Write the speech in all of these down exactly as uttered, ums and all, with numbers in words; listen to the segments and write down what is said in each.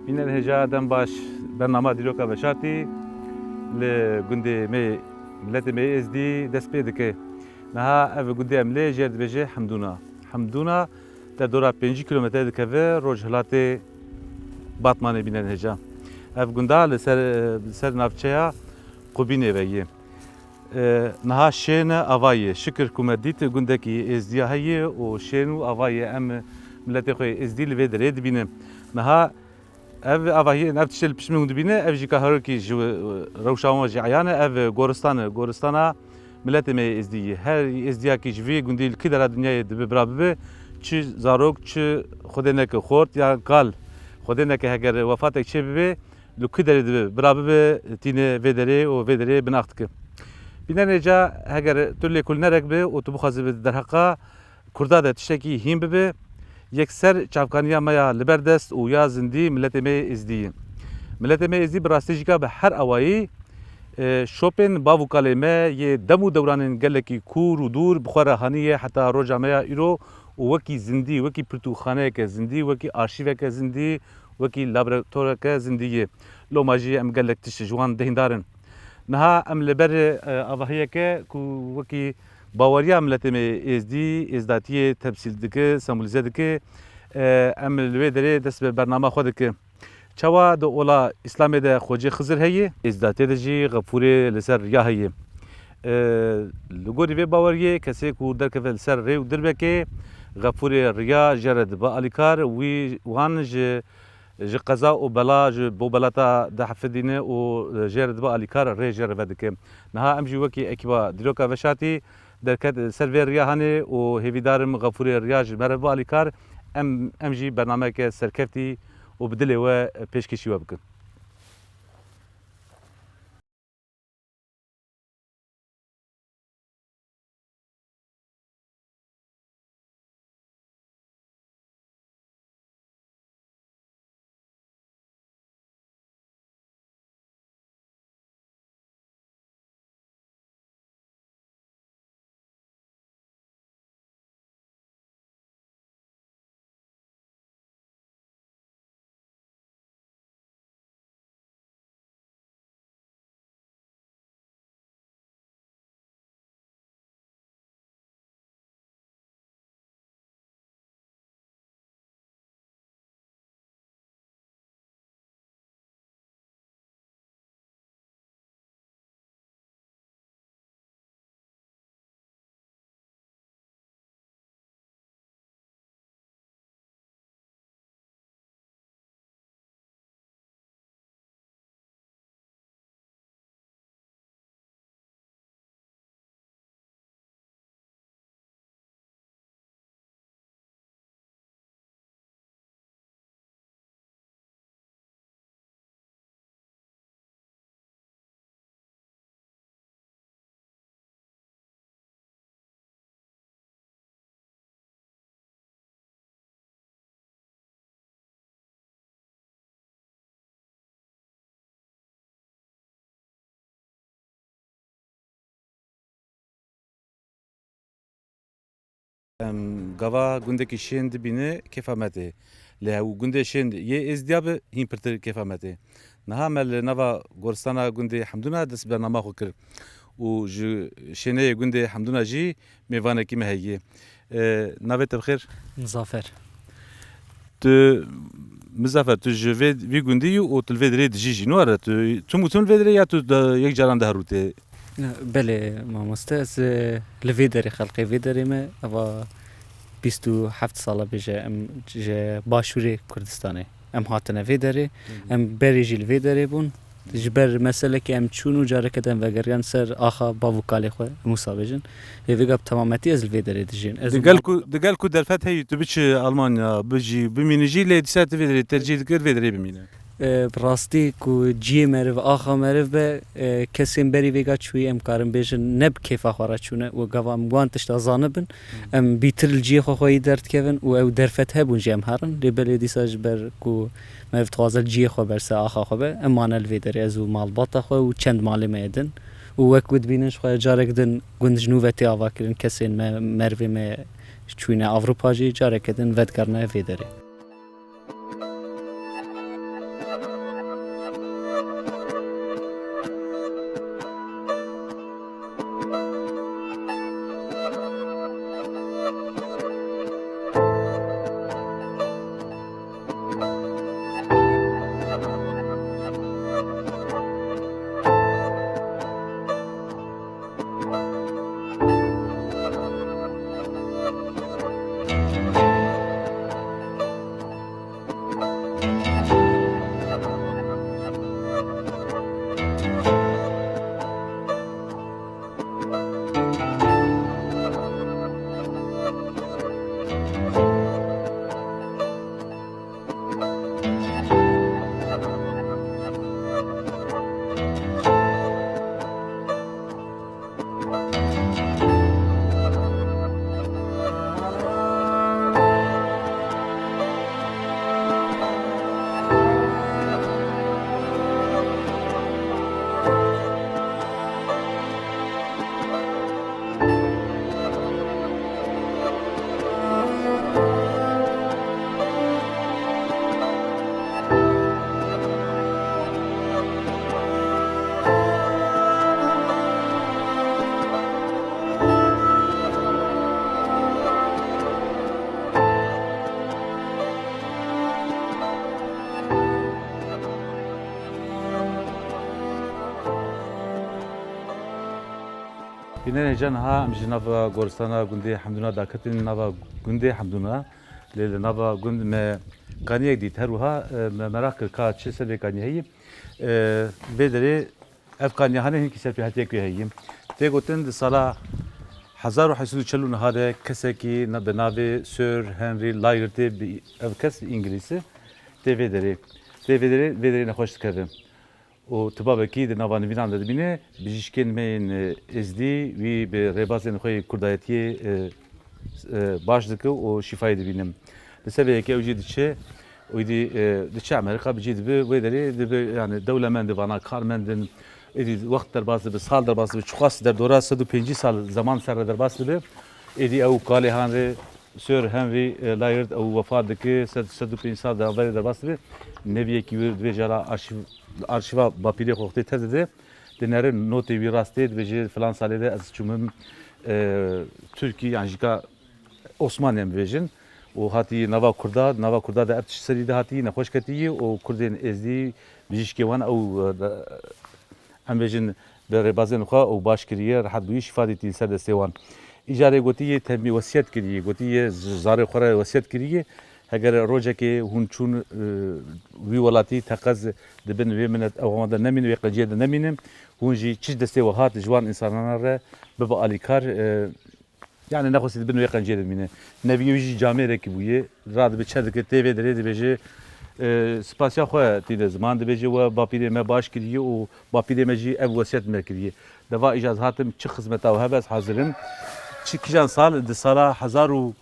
Bînerên hêja, dem baş. Bernama Dîroka Veşartî li gundê me, miletê me yê Êzdî dest pê dike. Niha ev gundê em lê jê re dibêje Hemdûna. Hemdûna derdora pêncî kîlometre dikeve rojhilatê Batmanê, bînerên hêja. Ev gunda li ser, li ser navçeya Qubînê ve ye. E, niha şêne ava ye. Şikir ku me dît gundekî Êzdiya heye û şên û ava ye. Em miletê xwe yê Êzdî li vê derê dibînin. Niha ev avahiyên, ev tiştê li pişt min hûn dibîne, ev jî ka herokî ji, e, rewşa wan jî eyan e, ev goristan e, goristana miletê me yê Êzdî ye. Her Êzdiyakî ji vî gundî li kî dera dinyayê dibe bira bibe, çi zarok, çi Xwedê neke xort ya kal, Xwedê neke heger wefatek çê bibe, li ku derê dibe bira bibe, tîne vê derê û vê derê binax dike. Bînerên hêja, heger tu lêkolînerek be û tu bixwazî bi derheqa Kurda de tiştekî hîn bibe, yekser çavkaniya me ya li ber dest û ya zindî miletê me yê Êzdî ye. Miletê me yê Êzdî bi rastî jî ka bi her awayî, e, şopên bav û kalê me yê dem û dewranên gelekî kûr û dûr bi xwe re haniye heta roja me ya îro û wekî zindî, wekî pirtûkxaneyeke zindî, wekî arşîveke zindî, wekî laboratoreke zindî ye. Loma jî em gelek tişt ji wan dehîndar in. Niha em li ber, e, avahiyeke ku wekî baweriya miletê me yê Êzdî, Êzdatiyê temsîl dike, sembolîze dike, e, em li wê derê dest bi bernama xwe dike. Çawa di ola Îslamê de Xwecê Xizir heye, Êzdatiyê de jî Xefûrê li ser riya heye. E, li gorî vê baweriyê kesê ku derkeve li ser rê û dirbekê, Xefûrê riya jê re dibe alîkar, wî wan ji, ji qeza û bela, ji bo belata dihefidîne û jê re dibe alîkar, rê jê re vedike. Niha em jî wekî ekîba Dîroka Veşartî derket ser vê riya hanê û hêvîdar im Xefûrê riya ji me re bibe alîkar. Em, em jî bernameyeke serkeftî û bi dilê we pêşkêşî we bikin. Em gava gundekî şên dibîne, kêfa me tê. Lê ew gundê şên yê Êzdiya be, hîn pirtir kêfa me tê. Niha me li nava goristana gundê Hemdûna dest bi bernama xwe kir û ji şêneyê gundê Hemdûna jî mêvanekî me heye. E, navê te bi xêr? Mizafer. Tu, Mizafer, tu ji vê, vî gundî yî û tu li vê derê dijî jî, ne were? Tu tim û tim li vê derê ya tu de, yek caran diherû tê? Belê mamoste, ez, e, li vê derê, xelkê vê derê me, eva bîst û heft sala bêje em ji Başûrê Kurdistanê. Em hatine vê derê, Hı hı. em berê jî li vê derê bûn. Ji ber meselekê em çûn û careke din vegeriyan ser axa bav û kalê xwe, em wisa bêjin. Lê vêga bi temametî ez li vê derê dijîn. Ez û Digel mal- ku, digel ku derfet heyî tu biçî Almanya, bijî, bimînî jî, lê dîsa tu vê derê tercîh dikir, vê derê bimîne. E, bi rastî ku ciyê meriv, axa meriv be, e, kesên berî vêga çûyî em karin bêjin ne bi kêfa xwe re çûne û gava em wan tişta zanibin, Hı. em bîtir li ciyê xwe xweyî derdikevin û ew derfet hebûn jî em herin. Lê belê dîsa ji ber ku meriv dixwaze li ciyê xwe berse, axa xwe be, em mane li vê derê, ez û malbata xwe û çend malê me yê din. Û wek ku dibînin ji xwe carek din gund ji nû ve tê avakirin, kesên me, merivê me çûyîne Ewropa jî careke din vedigerine vê derê. Bînerên hêja, niha em ji nava goristana gundê Hemdûna daketin nava gundê Hemdûna. Lê li nava gund me kaniyek dît. Her wiha, e, me meraq kir ka çi ser vê kaniyê heyî. E, vê derê ev kaniyahanê hinkî serpêhatiyek wê heyî. Tê gotin di sala hezar û heşt sed û çel û neh de kesekî na-, bi navê Sir Henry Layardê, bi ev kes îngilîz e, tê vê derê. Tê vê derê, vê derê nexweş dikeve. Û tibabekî di nava nivînan de dibîne, bijîşkên me yên, e, êzdî wî bi rêbazên xwe yê kurdayetiyê, e, e, baş dike û şîfayê dibîne. Li ser vê yekê ew jî diçe, û îdî, e, diçe Amerîka, bi cî dibe, wê derê dibe, yani dewlemend, vana karmend in, êdî wext derbas dibe, sal derbas dibe, çiqas derdora sed û pêncî sal zeman ser re derbas dibe, êdî ew kalê han re Sir Henry, e, Layard ew wefat dike, sed, sed û pêncî sal de averê derbas dibe. Neviyekî wî dibêje la arşîv, arşîva bapîrê xwe wextê tevdide, dinere notê wî rastê, dibêje filan salê de ez çûmim, e, Tirkî, yan jî ka Osmanî em bibêjin. Û hatî nava Kurda, nava Kurda de ev tişt serî de hatî nexweş ketî û Kurdên Êzdî bijîşkê wan ew, e, em bêjin, bi rêbazên xwe û baş kiriye, rehet bûyî, şîfa dîtî ser destê wan. Îcarê gotiye, temî wesiyet kiriye, gotiye, z-, zarê xwe re wesiyet kiriye. Heger rojekê hûn çûn, e, wî welatî, teqez dibin wê minet, ew hema de nemînin, wê qenciyê de nemînin. Hûn jî çi destê we hat ji wan însanana re bibe alîkar, e, Yani nexwestî dibin wê qenciyê de bimîne. Neviyê wî jî camêrekî bûye. Radibe çe dike, tê vê derê dibêje, e, spasiya xwe tîne ziman, dibêje we bapîrê me baş kiriye û bapîrê me jî ev wesiyet me kiriye. Deva îja ez hatim, çi xizmeta we hebe ez hazir im. Çi kîjan sal, di sala hezar û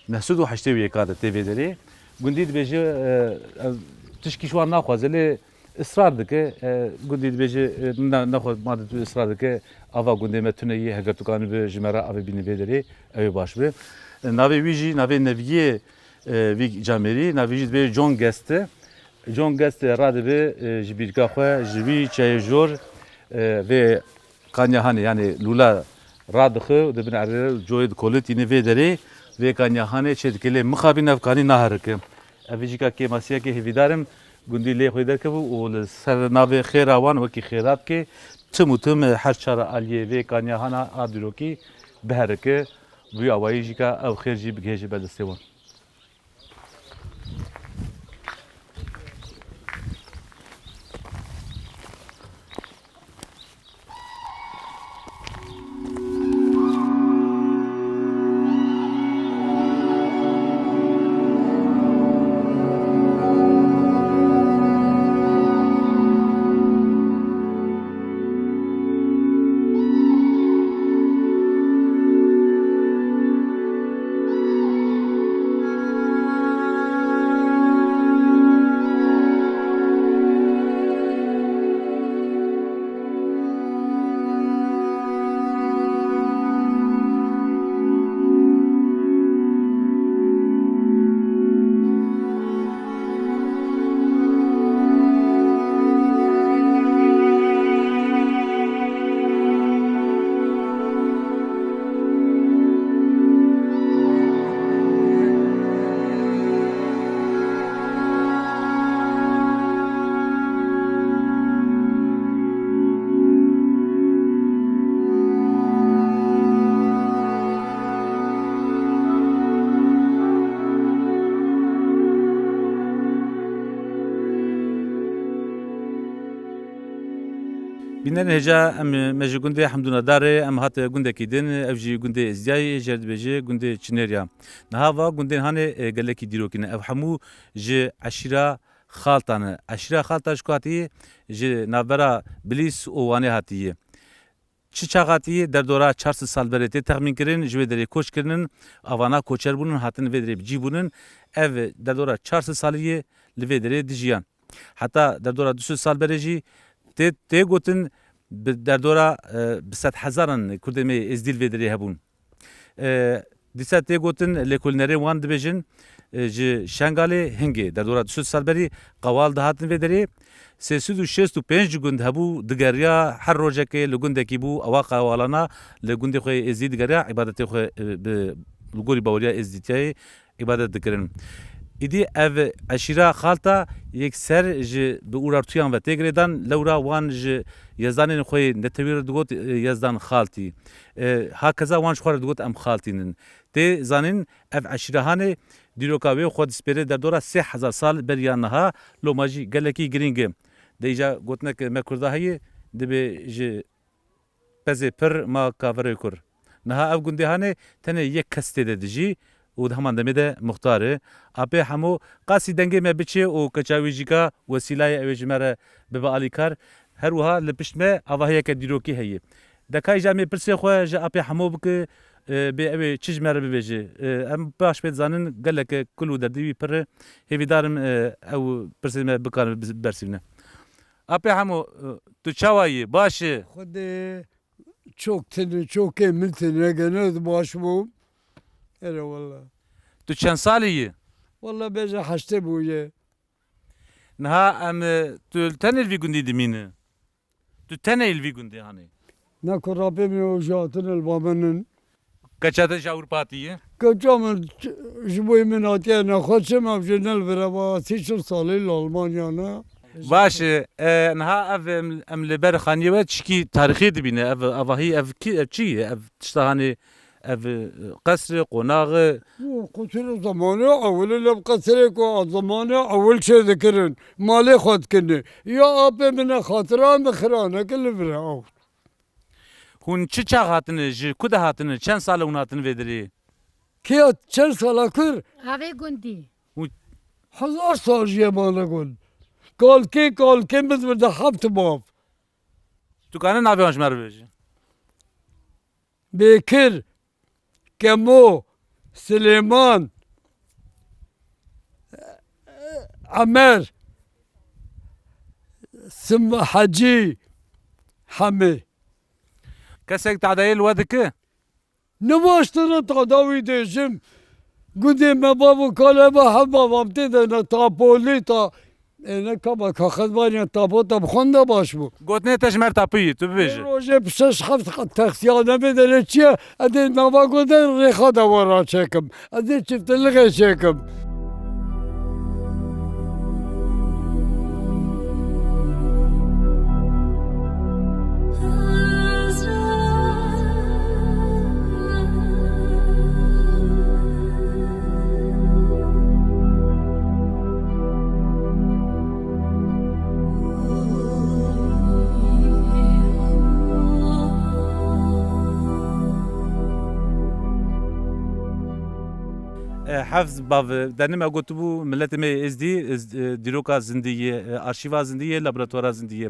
neh sed û heştê û yek de tê vê derê. Gundî dibêje, e, ez tişkî ji wan naxwaze lê Israr dike, e, gundî dibêje, e, ne, nexwe ma tu israr dike, ava gundê me tune ye, heger tu kanî bi ji me re avê bînî vê derê, ew ê baş be. E, navê wî jî, navê neviyê, e, vî camêrî, navê jî dibê John Guest e. John Guest, e, radibe, e, ji bîrka xwe, ji wî çeyê jor, e, vê Kanyahanê, yani lûla radixe û dibin erê coyê dikolit, yine vê derê vê kanyahanê çê dike. Lê mixabin ev kanî naherike. Ev jî ka kêmasiyekê hêvîdar im, gundî lê xwe derkevû û li ser navê xêra wan wekî xêra bike. Tim û tim her çar aliyê vê kanyahana a dîrokî biherike. Vî awayî jî ka ew xêr jî bigihêje ber destê wan. Bînerên hêja, em, me ji gundê Hemdûna Darê, em hate gundekî din, ev jî gundê Êzdiyayê, jê re dibêje gundê Çinêriya. Niha va gundên hanê, e, gelekî dîrokî ne. Ev hemû ji eşîra Xalta ne. Eşîra Xalta ji ku hatî ye? Ji navbera Bilîs û Wanê hatî ye. Çi çax hatî ye? Derdora çar sed sal berê tê texmîn kirin, ji wê derê koç kirinin, avana koçer bûnin, hatin vê derê bi cî bûnin. Ev derdora çar sed salî ye li vê derê dijiyan. Heta derdora du sed sal berê jî tê, tê gotin bi derdora, e, bi sedhezaran Kurdê me yê Êzdî li vê derê hebûn. E, dîsa tê gotin, lêkolînerên wan dibêjin, e, ji Şengalê hingê, derdora du sed sal berî qewal dihatin vê derê. Sê sed û şêst û pênc gund hebû, digeriya her rojekê li gundekî bû, ewa qewalana li gundê xwe yê Êzdî digeriya, îbadetê xwe, e, bi, li gorî baweriya Êzdîtiyayê îbadet dikirin. Îdî ev eşîra Xalta yekser ji bi Urartuyan ve tê girêdan, lewra wan ji yezdanên xwe yê netewî re digot, e, Yezdan Xaltî. E, hakeza wan ji xwe re digot em Xaltî nin. Tê zanîn ev eşîra Hanê dîroka wê xwe dispêre derdora sê hezar sal beriya niha, loma jî gelekî girîng e. De îca gotinek me Kurda heye, dibê ji pezê pir ma kaverê kur. Niha ev gundê Hanê tenê yek kes tê de dijî û di heman demê de muxtar e. Apê Hemo qasî dengê me biçê û keça wî jî ka wesîlayê ew ê ji me re bibe alîkar. Her wiha li pişt me avahiyeke dîrokî heye. De ka îca em ê pirsê xwe ji Apê Hemo bike, e, bê ew ê çi ji me re bibêje. E, em baş pê dizanin geleke kul û derdê wî pir e. Hêvîdar im, e, ew pirsê me bikarin bi-, bersivne. Apê Hemo, e, tu çawa yî? Baş î? Xwedê çok tine, çok ê min tine, gene ez baş bûm. Ere walla. Tu çend salî yî? Walla bêje heştê bûye. Niha em, e, tu tenê li vî gundî dimînî? Tu tenê li vî gundî Hanê? Ne ku rapê min û ji hatin li ba min in. Keça te ji Ewropa hatiye? Keça min ç-, ji bo min hatiye nexweşim, ev jî ne li vir e, ba sî çil salî li Almanya ne. Baş e, e, niha ev em, em li ber xaniyê we çikî tarîxî dibîne, ev avahî, ev kî, ev çi ye? Ev tişta Hanê, ev, e, qesr e, qonax e? Û qesir zamanê ewil e, ev qesirê ku a zamanê ewil çê dikirin, malê xwe dikirine. Ya apê min e xatira min xirane ki li vir e ew. Hûn çi çax hatine, ji ku de hatine, çend sal e hûn hatine vê derê? Kê çend sala kur? Avê gundî. Hûn hezar sal jî ye mane gund. Kalkê, kalkê min vir de heft bav. Tu kane navê wan ji me re bêjî? Bêkir, Kemo, Silêman, Emer, Sim-, Hecî, Hemî. Kesek tadayê li we dike? Ne baş tine tada wî dêjim. Gundê me bav û kalê me hema vam tê de ne tapolî ta. Ê ne kama kaxet baniya tapo te bi xwe ne baş bû. Gotinê te ji me re tapî yî, tu bibêje. Rojê bi şeş heft qat taksiya ne bê de ne çi ye? Ez ê nava gotin rêxa de we raçekim. Ez ê çiftilixê çêkim. E, Hefz bav, e, denim e gotibû, miletê me yê Êzdî, e, dîroka zindî ye, e, arşîva zindî ye, laboratwara zindî ye.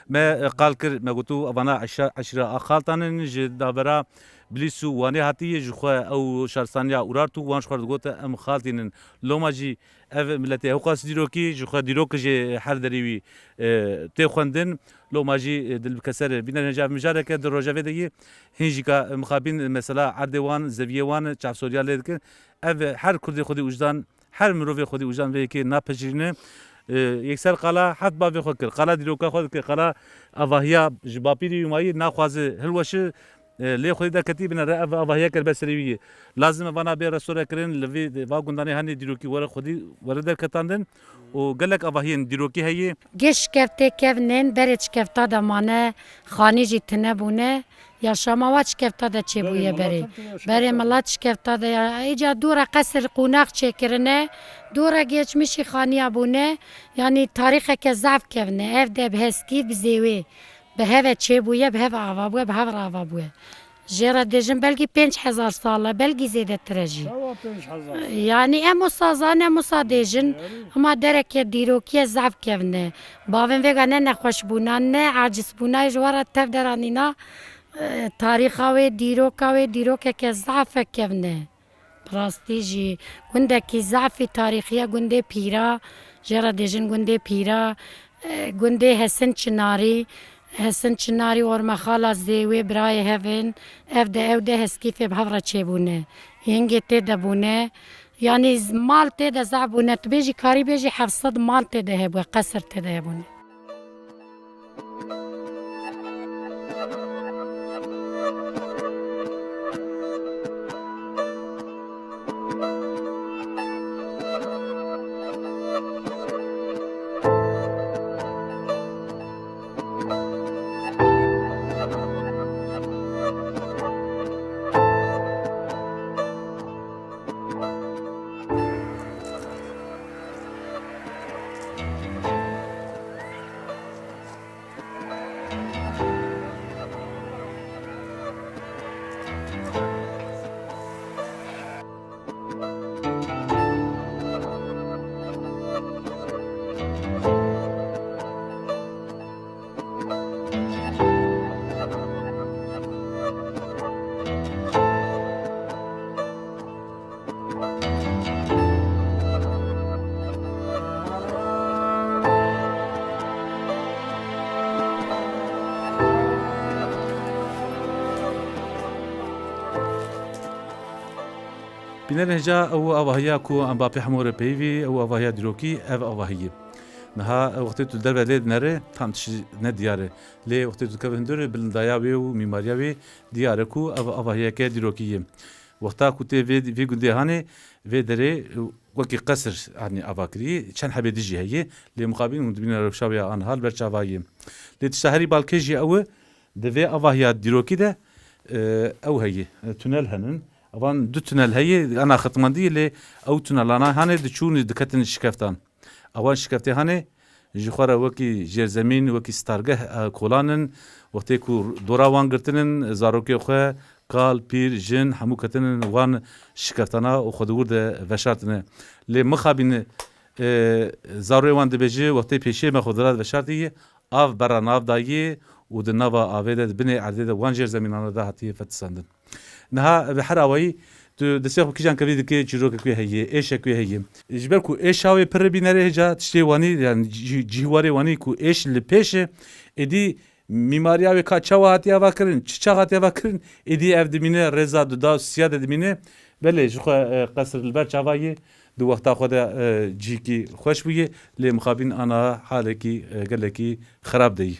Me, e, qal kir, me gotibû, vana eşa-, eşîra Axaltan in, ji navbera Bilîs û Wanê hatiye, ji xwe ew şaristaniya Urartu, wan ji xwe re digote, em Xaltîn in. Loma jî ev miletê hewqas dîrokî, ji xwe dîrok jê her derê wî, e, tê xwendin. Loma jî, e, dilbikeser e. Bînerên ji ev mijareke di rojevê de yî, hîn jî ka, e, mixabîn, e, mesela erdê wan, zeviyê wan, çavsoriya lê dikin. Ev, e, her kurdê xwedî wijdan, her mirovê xwedî wijdan vê yekê napejirîne. E, yekser qala heft bavê xwe kir, qala dîroka xwe dikir, qala avahiya ji bapîrî wî mayî naxwaze hilweşi, e, lê xwedî derketî binere ev avahiye kir ber serê wî yê. Lazim e vana bê restore kirin, li vê, va gundanê Hanê dîrokî were xwedî were derketandin û gelek avahiyên dîrokî heye. Gê şikeftê kevnên, berê şikefta de mane, xanî jî tune bûne. Yaşama wa şikefta de çêbûye berê. Berê milet şikefta de ya. Îca dû re qesir qûnax çêkirine, dû re geçmişî xaniya bûne. Yanî tarîxeke zaf kevne. Ev de bi heskî, bi zêwê, bi heve çêbûye, bi heve ava bûye, bi hev re ava bûye. Jê re dêjin belkî pênc hezar sal e, belkî zêdetir e jî. Çawa pênc hezar sal? Yanî em wisa zanin, em wisa dêjin, hema dereke dîrokî ye zaf kevne. Bavên vêga ne nexweş bûna, ne aciz bûna, ji we re tev deranîna, e, tarîxa wê, dîroka wê, dîrokeke zaf e kevne. Bi rastî jî gundekî zafî tarîxî ye, gundê Pîra, jê re dêjin gundê Pîra, e, gundê Hesin Çinarî, Hesin Çinarî Ormexala Zêwê birayê hev in, ev de ew de heskîfê bi hev re çêbûne. Hingê tê de bûne, yanî z-, mal tê de zaf bûne, tu bêjî karî bêjî heft sed mal tê de hebûye, qesir tê de hebûne. Bînerên hêja, ew avahiya ku em ba pê hemû re peyivî, ew avahiya dîrokî, ev avahî ye. Niha wextê tu derve lê dinere, tam tişt ne diyar e. Lê wextê tu dikeve hundir, bilindaya wê û mîmariya wê diyar e ku ev avahiyeke dîrokî ye. Wexta ku tê vê, vê gundê hanê, vê derê, wekî qesir, yanî, ava kirî, çend hebê dijî heye, lê mixabîn hûn dibîne rewşa wê ya aniha li ber çava ye. Lê tişta herî balkêş jî ew e, di vê avahiya dîrokî de, e, ew heye, e, tunel henin. Evan du tunel heye, ana xetmandî, lê ew tunelana hanê diçûn diketin şikeftan. Ewan şikeftê hanê ji xwe re wekî jêrzemîn, wekî stargeh, e, kolan in. Wextê ku dora wan girtin in, zarokê xwe, kal, pîr, jin, hemû ketinin wan şikeftana û xwe di wir de veşartine. Lê mixabîne, e, zarokê wan dibêje, wextê pêşiyê me xwe dirat veşartî, av bera nav dayê û di nava avê de, di binê erdê de wan jêrzemînana de hatiye fetisandin. Niha bi her awayî tu destê xwe kîjan kevî dike, çîrokek wê heye, êşek wê heye. Ji ber ku êşa wê pir bînerê hêja tiştê wanî, yani cî-, cîhwarê wanî ku êş li pêş e, êdî mîmariya wê ka çawa hatiye ava kirin, çi çax hatiye ava kirin, êdî ev dimîne rêza duda û siya de dimîne. Belê, ji xwe, e, qesir li ber çava ye, di wexta xwe de, e, cihekî xweş bûye, lê mixabîn ana halekî, e, gelekî xerab de ye.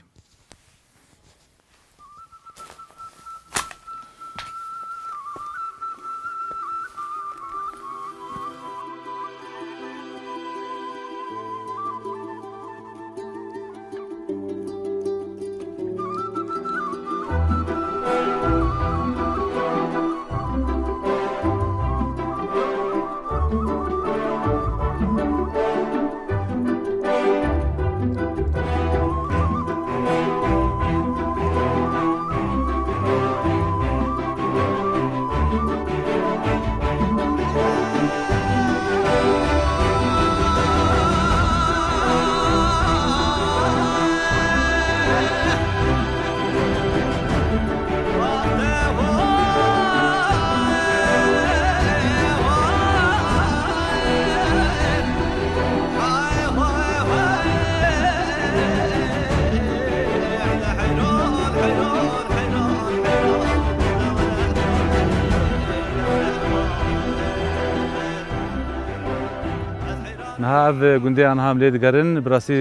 Niha ev gundê aniha em lê digerin, bi rastî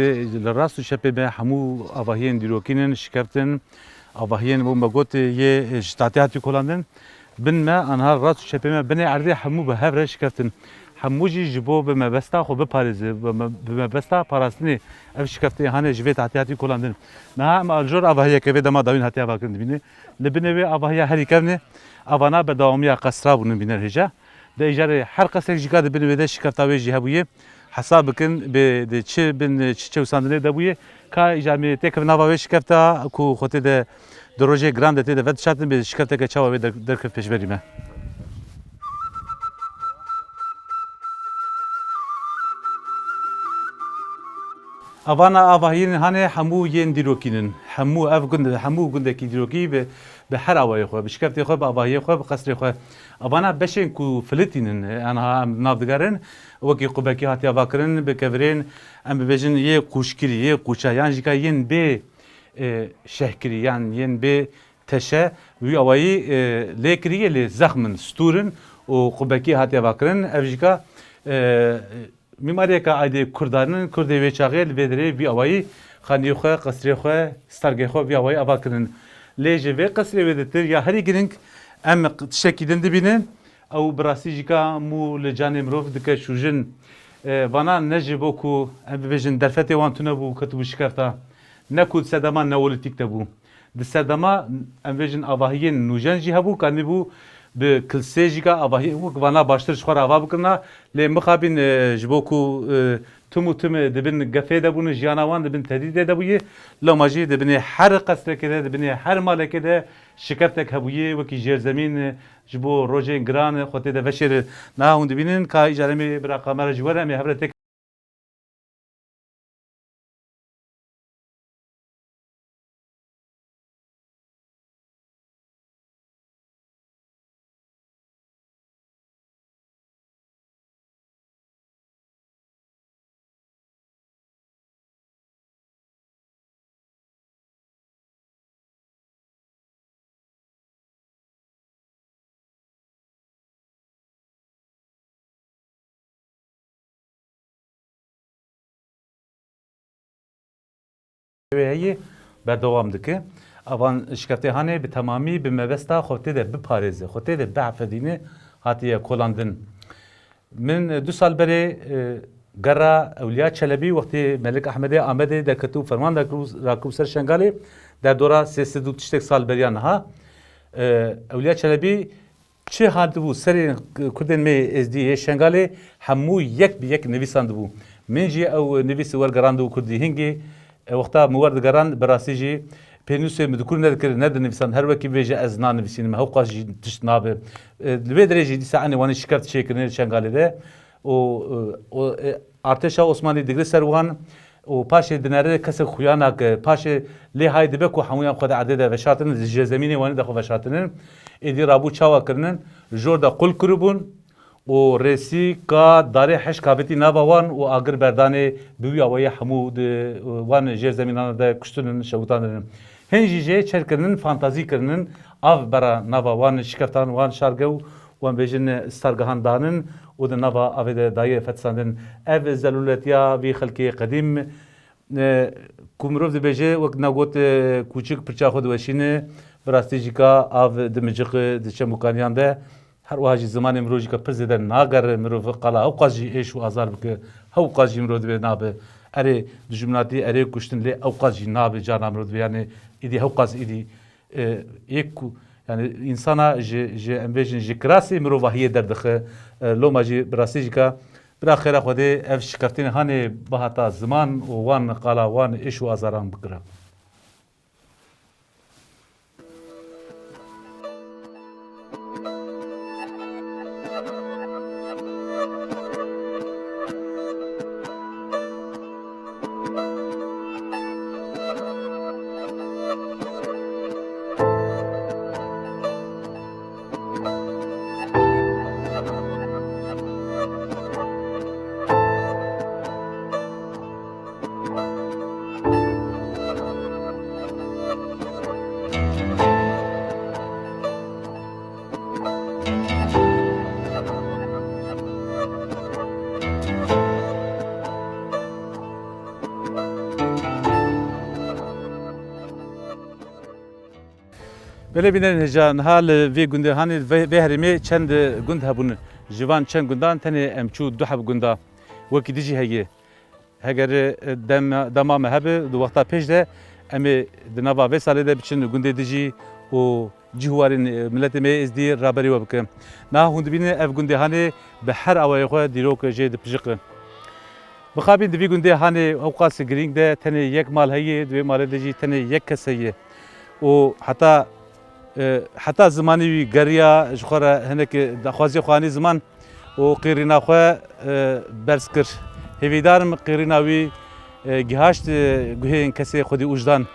li rast û çepê me hemû avahiyên dîrokî nin, şikeft in, avahiyên bo me got yê ji tatê hatî kolandin. Bin me, aniha rast û çepê me, binê erdê hemû bi hev re şikeftin. Hemû jî ji bo bi mebesta xwe biparêze, bi me-, bi mebesta parastinê ev şikeftê hane ji vê tahtê hatî kolandin. Niha em aljor avahiyeke vê dema dawîn hatiye avakirin dibîne. Li binê wê avahiya herî kevn e, avana berdewamiya qesra bûn bîner hêja. De îcarê her qesrek jî ka di bin wê de şikefta wê jî hebûye. Hesab bikin, bi, di çi bin, çi çewsandinê de bûye. Ka îcar me têkevin nava wê şikefta ku xwe tê de di rojê giran de tê de vedişatin, bê şikefteke çawa wê der-, derkev pêşberî me. Avana avahiyên hanê hemû yên dîrokî nin. Hemû ev gund, hemû gundekî dîrokî bi, bi her awayê xwe, bi şikeftê xwe, bi avahiyê xwe, bi qesrê xwe. Avana beşên ku filitînin, aniha em nav digerin, wekî qubekî hatiye avakirin, bi kevirên, em bibêjin, yê qûçkirî, yê qûça, yan jî ka yên bê, e, şehkirî, yan yên bê teşe, wî awayî, e, lê kiriye, lê zexm in, stûr in û qubekî hatiye avakirin. Ev jî ka, e, Mîmariyeke aydê Kurdan in, Kurdê wê çaxê li vê derê vî awayî xaniyê xwe, qesrê xwe, stargê xwe vî awayî ava kirin. Lê ji vê qesrê wê ditir ya herî girîng, em tiştekî din dibînin. Ew bi rastî jî ka mû li canê mirov dike şûjin. E, vana ne ji bo ku em bibêjin derfetê wan tune bû, ketibû şikefta. Ne ku di sedema neolîtîk de bû. Di sedema, em bêjin, avahiyên nûjen jî hebû, ka nîbû bi kilsê jî ka avahiyên wek vana baştir ji xwe re ava bikirina. Lê mixabin, e, ji bo ku, e, tim û tim, e, di bin gefê de bûn, jiyana wan di bin tehdîdê de bûye. Loma jî di binê her qesrekê de, di binê her malekê de Şikeftek hebûyê wekî jêrzemîn ji bo rojên giran xwe tê de veşêrin. Niha hûn dibînin ka îcar em ê bira kamera jî were, em ê hev re têk Wê heye berdewam dike. Evan şikeftê hanê bi temamî bi mebesta xwe tê de biparêze, xwe tê de bihefidîne hatiye kolandin. Min, e, du sal berê, e, gera Ewliya Çelebî wextê Melik Ehmedê Amedê derketibû ferman rakiribû, rakiribû ser Şengalê, derdora sê sed û tiştek sal beriya niha, e, Ewliya Çelebî çi hatibû serê Kurdên me yê Êzdî yê Şengalê hemû yek bi yek nivîsandibû. Min jî ew nivîs wergerandibû kurdî. Hingê, e, wexta min werdigeran bi rastî jî pênûsê min dikur nedikir, nedinivîsand. Her wekî bibêje ez nanivîsînim, hewqas jî tişt nabe. E, li vê derê jî dîsa enê wanê şikeft çêkirine Şengalê de. û, û, e, artêşa Osmanî digre ser wan û paşê dinere kesek xuya nake. Paşê lê hay dibe ku hemûyan xwe di erdê de veşartin, di jêrzemînê wanî de xwe veşartinin. Êdî rabû çawa kirinin? Jor de qul kiribûn û rêsîka darê heşk avêtî nava wan û agir berdanê bi wî awayî hemû di wan jêrzemînan de kuştinin, şewitandinin. Hin jî jê çer kirinin, fantazî kirinin, av bera nava wan şikeftan, wan şargew wan bêjin stargehan danin û di nava avê de daye fetisandin. Ev zelûletiya vî xelkê qedîm, e, ku mirov dibêje, wek na got, e, kûçik pirça xwe diweşîne, bi rastî jî ka av dimiciqe di çemûkaniyan de. Her wiha jî zimanê mirov jî ka pir zêde nagere, mirov qala hewqas jî êş û azar bike, hewqas jî mirov dibê nabe. Erê, dijminatî, erê kuştin, lê hewqas jî nabe, carna mirov dibê, yanî îdî hewqas îdî e, yek ku, yani, însana ji, ji, em bêjin, ji kirasê mirovahiyê derdixe. E, loma jî bi rastî jî ka bira xêra Xwedê ev şikeftên hanê bihata ziman û wan qala wan êş û azaran bikira. Belê bînerên hêja, niha li vê gundê hanê vê, vê herêmê çend gund hebûn. Ji van çend gundan tenê em çû du heb gunda. Wekî dijî heye. Heger, e, dem-, dema me hebe, di wexta pêş de em ê di nava vê salê de biçin gundê dijî û cih û warên, e, miletê me yê Êzdî raberî we bike. Niha hûn dibînin ev gundê hanê bi her awayê xwe dîrok jê dipijike. Mixabin di vî gundê hanê hewqas girîng de tenê yek mal heye, di vê malê de jî tenê yek kes heye. Û heta, e, heta zimanê wî geriya ji xwe re hinek daxwaziyê xwe anî ziman û qîrîna xwe, e, berz kir. Hêvîdar im qîrîna wî, e, gihaşt, e, guhên kesê xwedî û jdan.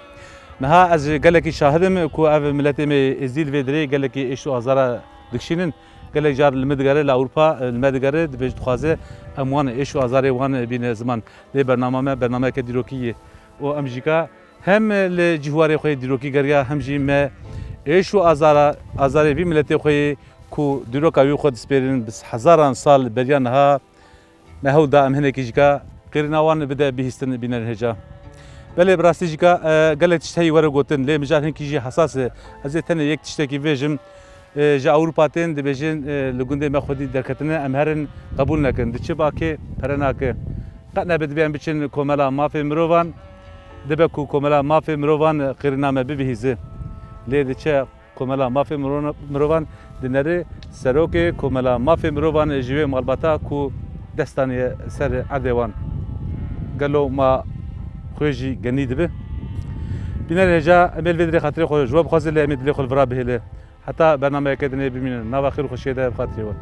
Niha ez gelekî şahid im ku ev miletê me Êzdî li vê derê gelekî êş û azara dikişînin. Gelek car li min digere, li Ewropa, e, li me digere, dibêje dixwaze em wan êş û azarê wan bîne ziman. Lê bernama me bernameyeke dîrokî ye. Û em jî ka hem li cih û warê xwe yê dîrokî geriya, hem jî me êş û azara, azarê vî miletê xwe yê ku dîroka wî xwe dispêrin bi hezaran sal beriya niha, me hewl da em hinekî jî ka qîrîna wan bide bihîstin bînerên hêja. Belê bi rastî jî ka, e, gelek tişt heyî were gotin, lê mijar hinkî jî hesas e. Ez ê tenê yek tiştekî bêjim. E, ji Ewropa tên dibêjin, e, li gundê me xwedî derketine, em herin qebûl nekin. Diçe bakê pere nake. Qet nebe dibê em biçin Komela Mafê Mirovan. Dibe ku Komela Mafê Mirovan, e, qîrîna me bibihîze. Lê diçe Komela Mafê Miro-, Mirovan dinere serokê Komela Mafê Mirovan ji wê malbata ku dest daniye ser erdê wan. Gelo ma xwe jî genî dibe? Bînerên hêja, em ê li vê dilê xatirê xwe ji we bixwazin, lê em ê dilê xwe li vira bihêlin. Heta bernameyeke dinê bimînin. Nava xêr û xweşiyê de bi xatirê we.